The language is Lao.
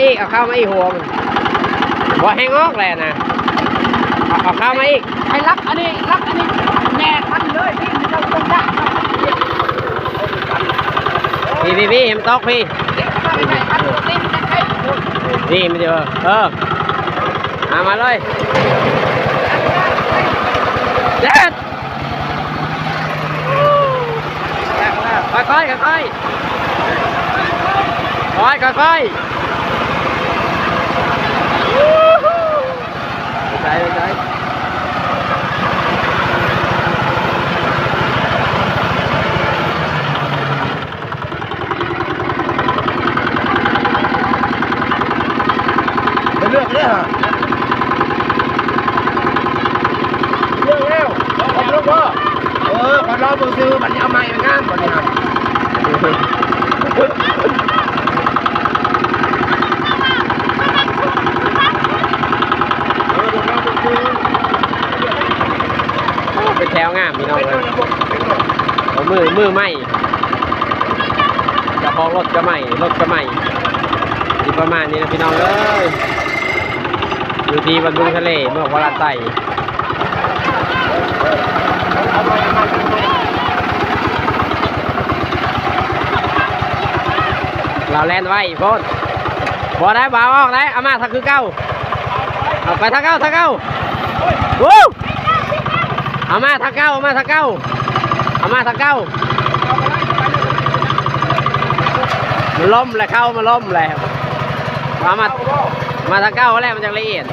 ອີກ ເອົາເຂົ້າມາອີກຫົວມັນ. ບໍ່ ແຮ່ງອອກແຫຼະນະ. ເອົາ ເອົາເຂົ້າມາອີກ. ໃຫ້ລັກອັນນີ້ ລັກອັນນີ້ແນບມັນເລີຍ ທີ່ມັນເຈົ້າຕ້ອງໄດ້. ພີ້ ພີ້ ພີ້ ໃຫ້ມັນຕົກພີ້. ນີ້ມັນຢູ່ ເອີ ເອົາມາເລີຍ. ເດັດ. ຄ່ອຍໆ ຄ່ອຍໆ ຄ່ອຍໆ ຄ່ອຍໆ. ໄປ ໄປ ໄປ. ໄປເລືອກເລີຍຫະ ເລືອກແລ້ວ ເອົາລົງບໍ່? ເອີ ຂ້ອຍລໍເບິ່ງຊື່ ບັດນີ້ເອົາໃໝ່ງາມ ບັດນີ້ຫະ. ໂອ້ ເປັນແຖວງາມພີ່ນ້ອງເອີຍ. ເອົາ ມື ມືໃໝ່ ເຈົ້າຂອງລົດກະໃໝ່ ລົດກະໃໝ່ ຊິປະມານນີ້ນະພີ່ນ້ອງເອີຍ. ຢູ່ທີ່ວັດບຶງທະເລ ເມືອງໂຄລາດໃຕ້. ລາວແລ່ນໄວໂພດ. ບໍ່ໄດ້ ບໍ່ເອົາອອກໄດ້ ເອົາມາທາງຄືເກົ່າ. ເອົາໄປທາງເກົ່າ ທາງເກົ່າ. ໂອ້ ເອົາມາທາງເກົ່າ ເອົາມາທາງເກົ່າ ເອົາມາທາງເກົ່າ. ມັນລົ້ມແລ້ວ ເຂົ້າມັນລົ້ມແລ້ວ. ເອົາມາ ມາທາງເກົ່າແລ້ວ ມັນຈັ່ງລະອຽດ.